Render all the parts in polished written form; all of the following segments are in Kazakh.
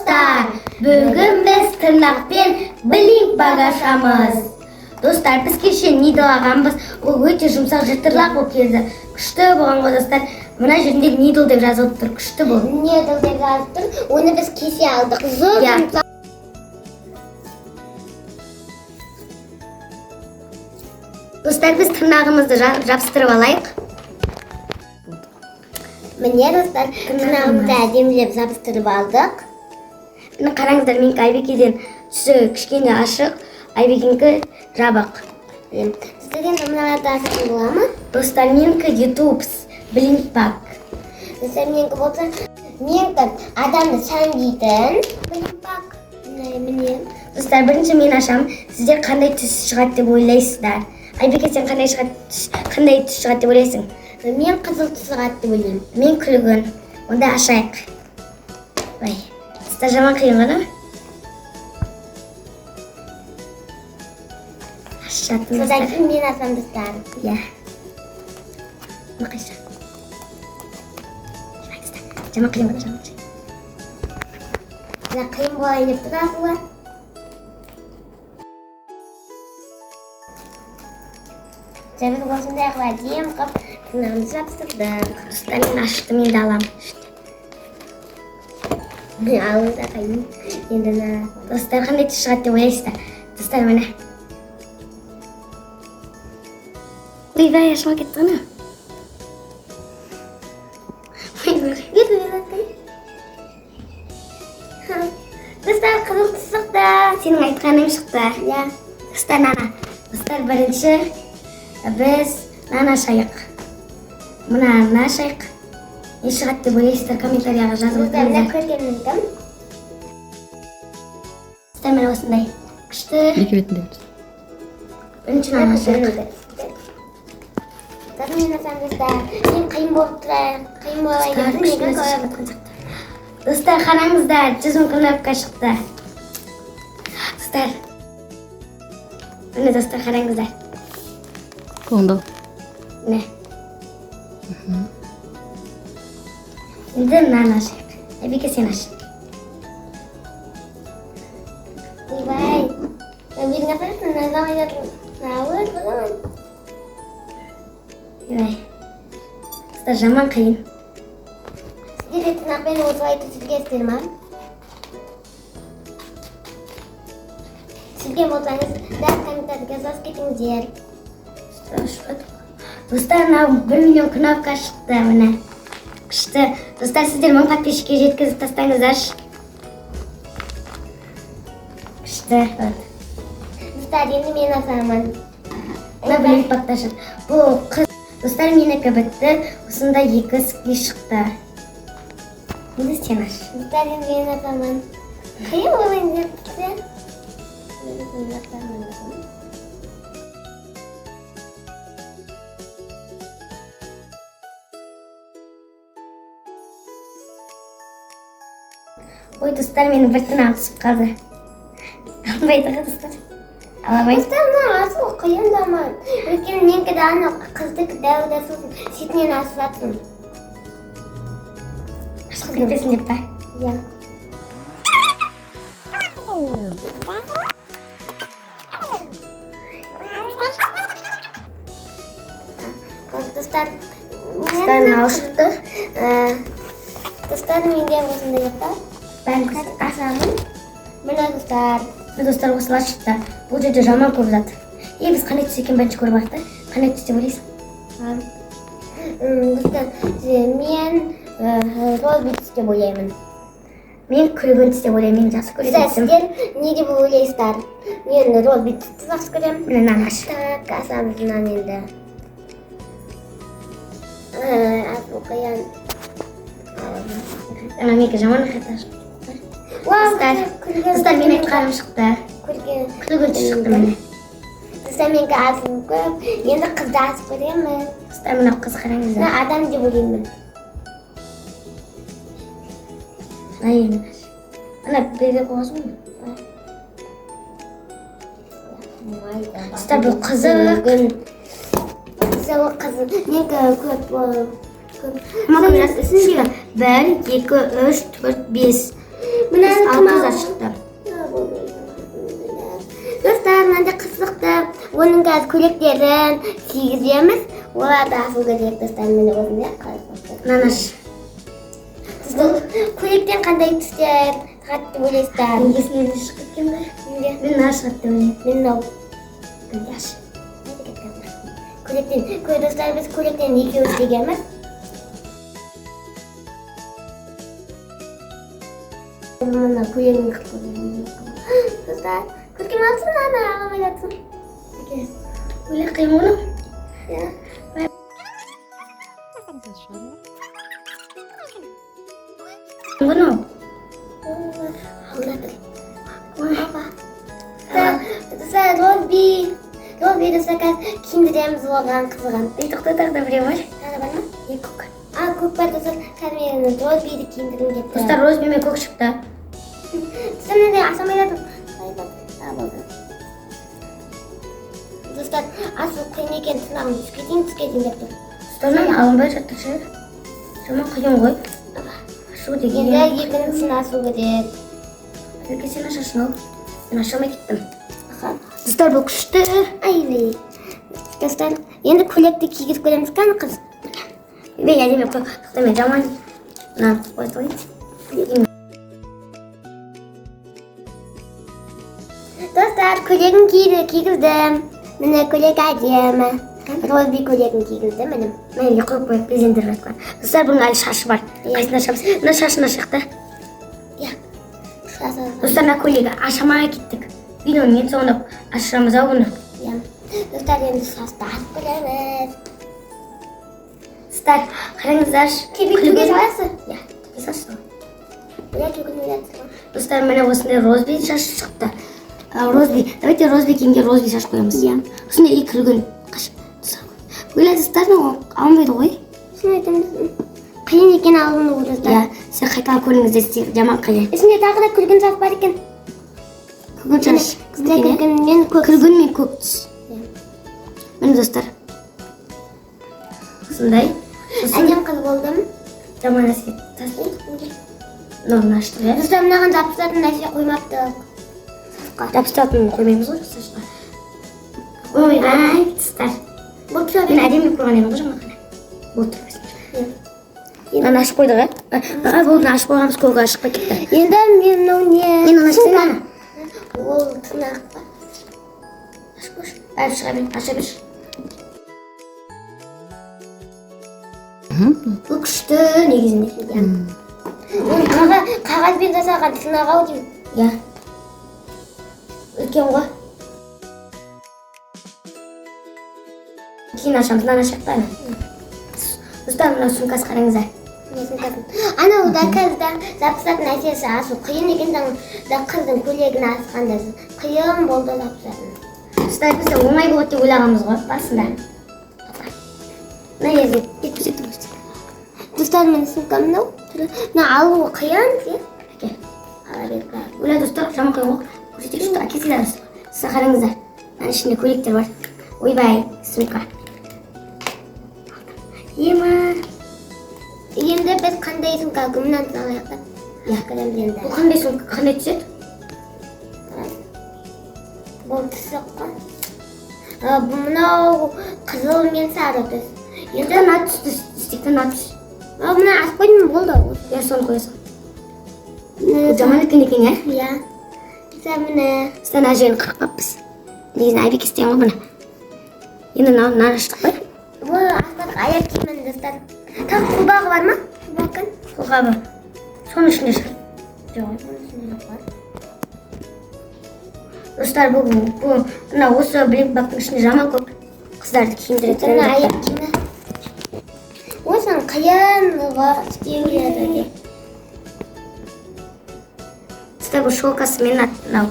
Достар, бүгін біз тырнақпен блинк баг ашамыз. Достар, біз кеше нидл алғанбыз. Ол өте жұмсақ, жытырлақ болып келді. Күшті болған ғой, достар. Мына жерінде нидл деп жазылып тұр. Күшті болды. Нидл деп жазып тұр. Оны біз кесе алдық. Зор Иә. Жұмсақ. Достар, біз тырнағымызды жабыстырып алайық. Міне, достар, тырнағымызды әдемілеп жабыстырып алдық. Міне, қараңыздар, менікі Айбекеден түсі кішкене ашық, Айбекенікі жабық. Сіздер енді мыналарды ашатын бола ма? Достар, менікі YouTube блинк баг. Достар, менікі болса, менікі адамды сәндейтін блинк баг. Міне, міне. Достар, бірінші мен ашамын. Сіздер қандай түс шығады деп ойлайсыздар? Айбеке, сен қандай шығады түс, қандай түс шығады деп ойлайсың? Мен қызыл түс шығады деп ойлаймын. Мен күлгін. Онда ашайық. Ой, достар, жаман қиын ғой, да? Ашып жаттым, Содан достар. кейін мен ашамын, достар. Иә. Мына қайсы? Ой, достар, жаман қиын ғой, да, жаман қиын. Мына қиын болайын деп тұр асылы. Біз осындай қылып, әдемі қылып тырнағымызды жабыстырдық. Достар, мен аштым, енді аламын. Алу да қиын. Енді мына Достар, қандай түс шығады деп ойлайсыздар? Достар, міне. Ойбай, ашылып кетті ғой. Ойбай. Бер. Достар, қызыл түс шықты. Сенің айтқаның шықты. Иә. Достар, мынаны. Достар, бірінші біз мынаны ашайық. Мынаны ашайық. Не шығады деп ойлайсыздар? Комментарияға жазып Достар, мына отырыңыздар. көргенімді. Достар, міне, осындай. Күшті. Екі бетінде. Бірінші мынаны ашайық. Достар, мен ашамын, достар. Мен қиын болып тұр, қиын болайын Достар, деп тұр. күшті Менікі нәрсе көп. шығып жатқан сияқты. Достар, қараңыздар, 100 000 кнопка шықты. Достар. Міне, достар, қараңыздар. Қолыңды ал. Міне. Енді мынаны ашайық. Айбеке, сен аш. Ойбай. Өзің ашасың, мына айтатын. Ауыр боламын. Ойбай. Достар, жаман қиын. Сіздер де тырнақпен осылай түсіргенсіздер ма? Түсірген болсаңыз, дәл комментарийге жазып кетіңіздер. Достар, мынау 1 миллион кнопка шықты, міне. Күшті. Достар, сіздер 1000 подписчикке жеткізіп тастаңыздаршы. Күшті. Вот. Достар, енді мен ашамын. Мына блинк багта шықты. Бұл қыз. Достар, менікі бітті. Осындай екі сквиш шықты. Енді сен аш. Достар, енді мен ашамын. Қиын болайын деп тұрса. Мен ашамын. Ой, достар, менің бір тырнағым түсіп қалды. Алынбайды ғой, достар. Ала алмаймын. Достар, мына ашу қиын заман. Өйткені менікі де ана қыздікі дәу да, сосын шетінен асып жатырмын. Ашылып кетесің деп па? Иә. Достар, Достар, мынау шықты. Достар, менде осындай жақта. Бәрін Қазір ашамын. Міне, достар. Міне, достар, осылар шықты. Бұл жерде жаман көп зат. Е, біз қандай түс екенін бірінші көріп алайық та. Қандай түс деп ойлайсың? Достар, мен розовый түс деп ойлаймын. Мен күлгін түс деп ойлаймын. Мен жақсы көретін Достар, түсім. сіздер не деп ойлайсыздар? Мен розовый түсті жақсы көремін. Міне, мынаны аш. Так, ашамыз мынаны енді. Ашу қиын. Ана менікі жаман рахат ашып. Вау, Достар, күлген. Достар, мен айтқаным шықты. Күлген. Күлгін түс шықты, міне. Достар, менікі ашу көп. Енді қызды ашып көремін. Достар, мынау қыз, қараңыздар. Мына адам деп ойлаймын. Мына енді аш. Ана белгі қойғансың ғой. Достар, бұл қызық. Қызыл, қызыл. Менікі көп, көп. Мына шықты. Бір, екі, үш, төрт, бес. Мынаны кім Алты алды? зат шықты. Достар, мынандай қыз шықты. Оның қазір көйлектерін кигіземіз. Оларды асу керек, достар, міне осындай қыз. Мынаны аш. Сіздің көйлектен қандай түстер шығады деп ойлайсыздар? Есімнен шығып кеткен бе? Менде Мен мына шығады деп ойлаймын. Мен мынау. Аш. Көйлектен, достар, біз көйлектен екеу істегенбіз. Мына көйлегін қылып. Достар, көркем алсын, ана ағам айтсын. Өле қиын ғой. Иә. Бұны. Алда тұр. Опа. Достар, Розби. Розби, достар, қазір киіндіреміз оған, қызған. Ей, тоқта, тағы да біреу бар. Тағы бар ма? Е, көк. А, көк бар, достар. Қазір мен Розбиді киіндіргім келіп тұр. Достар, розби мен көк шықты. Достар, мынандай аса алмай жатыр. А, болды. Достар, асу қиын екен, тырнағым түсіп кетейін, түсіп кетейін деп тұр. Достар, мынаны алынбай жатыр ше. Жаман қиын ғой. Ашу деген. Енді екіншісін асу керек. Әбеке, сен ашасың ау. Мен аша алмай кеттім. Аха. Достар, бұл күшті. Ай, достар, енді көйлекті кигізіп көреміз, кәні қыз. Бей, әдемі қой. Тоқта, мен жаман. Мына қоя салайын. Достар, көйлегін киді, кигіздім. Міне, көйлек әдемі. Розби көйлегін кигіздім, міне. Міне, қойып қойып безендіріп жатқан. Достар, бұның әлі шашы бар. Иә. Қайсысын ашамыз? Мына шашын ашайық та. Иә. Достар, мына көйлегі аша алмай кеттік. Видеоның ең соңында ашамыз ау бұны. Иә. Достар, енді шашты ашып көреміз. Достар, қараңыздаршы. Кебек төге саласыз? Иә, төге салшы. Иә, төге саласыз. Достар, міне, осындай розби шаш шықты. А, розби. Давайте розби киімге розби шаш қоямыз. Иә. Осындай и күлгін. Қаш. Өлә, достар, мынау алынбайды ғой. Шын айтамын. Қиын екен алыну, достар. Иә, сен қайталап көріңіздер, сіздер жаман қиын. Ішінде тағы да күлгін шаш бар екен. Күлгін шаш. Бізде күлгін мен көк. Күлгін мен көк түс. Иә. Міне, достар. Осындай. Сосын Әдемі қыз болдым. Жаман нәрсе. Мынаны аштық, иә. Достар, мынаған жабыстыратын нәрсе қоймапты. Жабыстыратын қоймаймыз ғой шашқа. Ой, ай, достар. Бұл тұра Мен әдемілеп қойған едім ғой жаңа ғана. Болды, Иә. мынаны ашып қойдық, иә? А, болды, ашып қойғанбыз, көгі ашық кетті. Енді мен мынау не? Мен оны ашсам ана. Ол тырнақ па? Ашып қойшы. Бәрі шыға бер, аша берші. Бұл күшті негізінде. Ол қағазбен жасалған тырнақ ау деймін. Иә. Үлкен ғой. Кейін ашамыз, мынаны ашайық та. Достар, мына сумкасы, қараңыздар. Не сумкасын? Анау да қазір жабысатын нәрсесі ашу қиын екен, да қыздың көйлегін асқанда қиын болды жабысатын. Достар, біз де оңай болады деп ойлағанбыз ғой басында. Мына жерде жеткізеді. Достар, менің сумкам мынау. Мына алу қиын, иә. Әке. Ала беріп. Өлә, достар, жаман қиын ғой. Көрсетейікші, әкесі де, достар. Сіз қараңыздар. Мынаның ішінде көйлектер бар. Ойбай, сумка. Ема. Енді біз қандай сумка, мынаны алайық та. Иә. Көреміз енді. Бұл қандай сумка, қандай түседі? Бұл түсі қой. А, бұл мынау қызыл мен сары түс. Енді мына түсті істейік та, мына түс. А, мына ашып қойдым, болды. Иә, соны қоя сал. Бұл жаман үлкен екен, иә? Иә. Достар, міне. Достар, мына жерін қырқыппыз. Негізі Айбек істеген ғой бұны. Енді мынау, мынаны аштық қой. Бұл аспадық аяқ киімін, достар. Тағы қолғабы бар ма? Қолғабы. Қолғабы. Соның ішінде шығар. Жоқ, оның ішінде жоқ бар. Достар, бұл мына осы блинк-багтың ішінде жаман көп қыздарды киіндіретін. Мына аяқ киімі. Осының қиынлығы істеу еді. Достар, бұл шолкасымен мынау.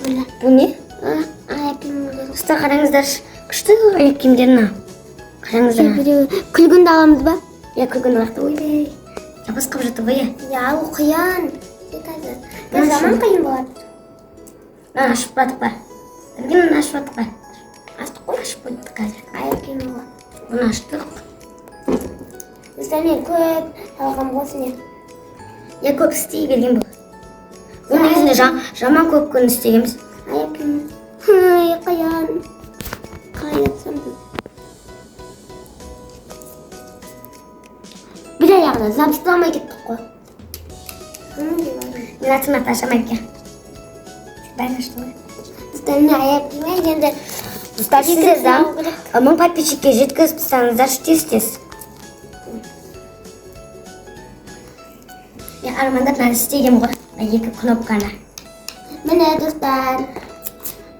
Міне. Бұл не? А, аяқ киімі. Достар, қараңыздаршы, күшті аяқ киімдер мына. Қараңыздар. Біреу күлгінді аламыз ба? Иә, күлгін алайық та. Ойбай, жабысқып жатыр ғой, иә. Иә, алу қиын. Қазір. Қазір жаман қиын болады. Мынаны ашып қойдық па? Әбікен, мынаны ашып жатық па? Аштық қой. Ашып қойдық қазір. Аяқ киімі ғой. Бұны аштық. Достар, мен көп алғам ғой осыны. Иә, көп істей берген бұл. Оның негізінде жаман көп күн істегенбіз. Аяқ киім. Ай, қиын. Қалай айтсам. Бір аяғына жабыстыра кеттік қой. Мен тырнақты ашамайды екен. Бәрін ашты ғой. Достар, мына аяқ киім енді. Достар, сіздер да 1000 подписчикке жеткізіп тастаңыздаршы тез тез. Мен армандап мынаны істегенмін ғой, мына екі кнопканы. Міне, достар.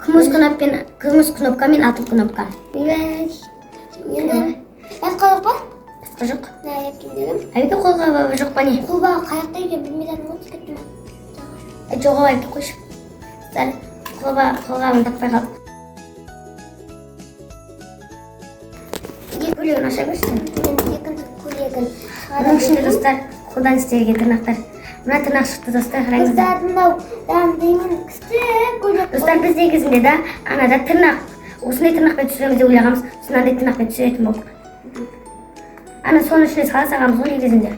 Күміс кнопка мен алтын кнопка. Енді басқа жоқ па? Басқа жоқ. Мына аяқ киімдерім. Әбеке, қолғабы жоқ па, не? Қолбағы қаяқта екенін білмей жатырмын ғой, түсіп кетті ма? Жоқ, әбеке, қойшы. Достар, қолғабын таппай қалдық. Екі көйлегін аша берші. Мен екінші көйлегін. Оның ішінде, достар, қолдан істелген тырнақтар. Мына тырнақ шықты, достар, қараңыздар. Достар, мынау деген күшті көйлек. Достар, біз негізінде да анада тырнақ, осындай тырнақпен түсіреміз деп ойлағанбыз. Сосын мынандай тырнақпен түсіретін болдық. Ана соның ішіне сала салғанбыз ғой негізінде.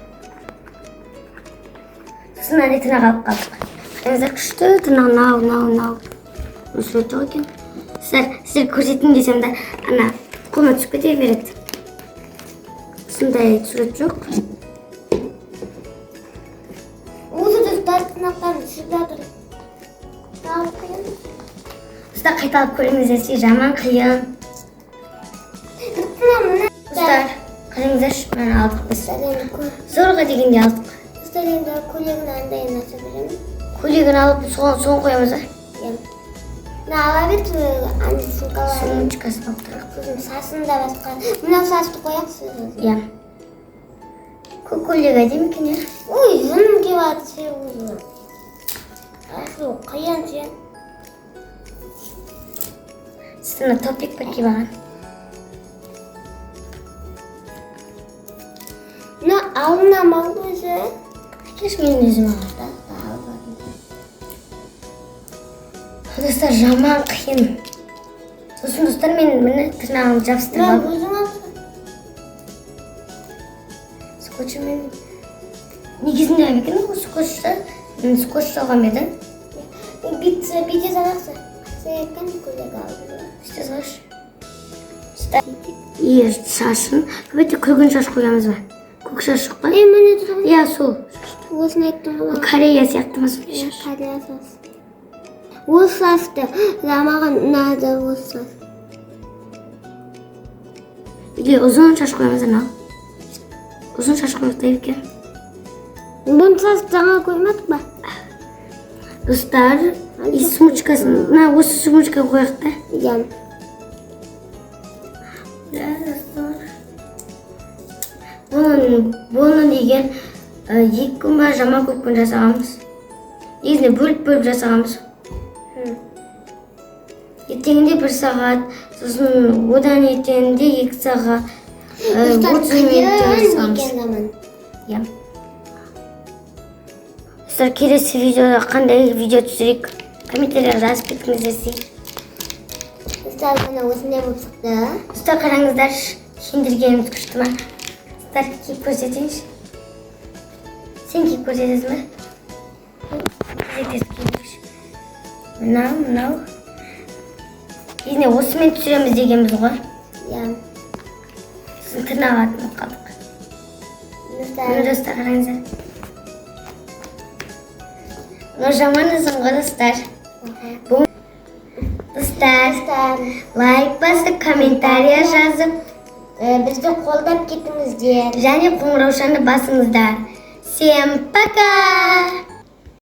Сосын мынандай тырнақ алып қалдық. Қараңыздар, күшті тырнақ, мынау, мынау, мынау. Сурет жоқ екен. Сіздер көрсетейін десем де, ана қолыма түсіп кете береді. Осындай сурет жоқ. Осы, достар, тырнақтарын түсіп жатыр. Тағы қиын. Достар, қайталап көріңіздер, жаман қиын. Мына, мына. Достар, қараңыздаршы, мынаны алдық біз. Достар, енді Зорға дегенде алдық. Достар, енді көйлегін андайын аша беремін. Көйлегін алып, соған қоямыз ба? Иә. Мына ала бер, ана сумкаларын. Сумочкасын алып тұрайық. Сосын шашын да басқа. Мынау шашты қояйық сосын. Иә. Көк көйлек әдемі екен, иә? Ой, жыным келіп жатыр ше өзі. Асу қиын ше. Үстіне топик па киіп алған. Мына алдына ма өзі? Әкеш, мен өзім аламын. Достар, жаман қиын. Сосын, достар, мен міне тырнағымды жабыстырып Мына алдым. өзің алсың. Скотчымен негізінде екен ол скотчты, мен скотч салған еді. Бүйте салақсы. Сен көйлек алдың. Істе салшы. И шашын өте күлгін шаш қоямыз ба? Көк шаш жоқ па? Е, міне тұр. Иә, сол. Осыны айттым ғой. Корея сияқты ма сондай шаш? Корея шаш. Осы шашты маған ұнады осы шаш. Или ұзын шаш қоямыз, анау. Ұзын шаш қояйық та екен. Бұны шаш жаңа қоймадық па? Достар, и сумочкасын, мына осы сумочка қояйық та. Иә. Иә, достар. Бұны деген 2 күн ба, жаман көп күн жасағанбыз. Негізінде бөліп-бөліп жасағанбыз. Ертеңінде 1 сағат, сосын одан ертеңінде 2 сағат, Достар, 30 минут қиын жасағанбыз. екен заман. Иә. Достар, келесі видеода қандай видео түсірейік? Комментарияға жазып кетіңіздер. Достар, міне осындай болып шықты. Достар, қараңыздаршы, киіндіргеніміз күшті ма? Достар, киіп көрсетейінші. Сен киіп көрсетесің бе? Көрсетесің, киіндірші. Мынау, мынау. Негізінде осымен түсіреміз дегенбіз ғой. Иә. Сосын тырнақ алатын болып қалдық. Достар, Міне, достар, қараңыздар. Мынау жаман ұзын ғой, достар. Достар, Достар, лайк басып, комментария жазып, бізді қолдап кетіңіздер. және қоңыраушаны басыңыздар. Всем пока!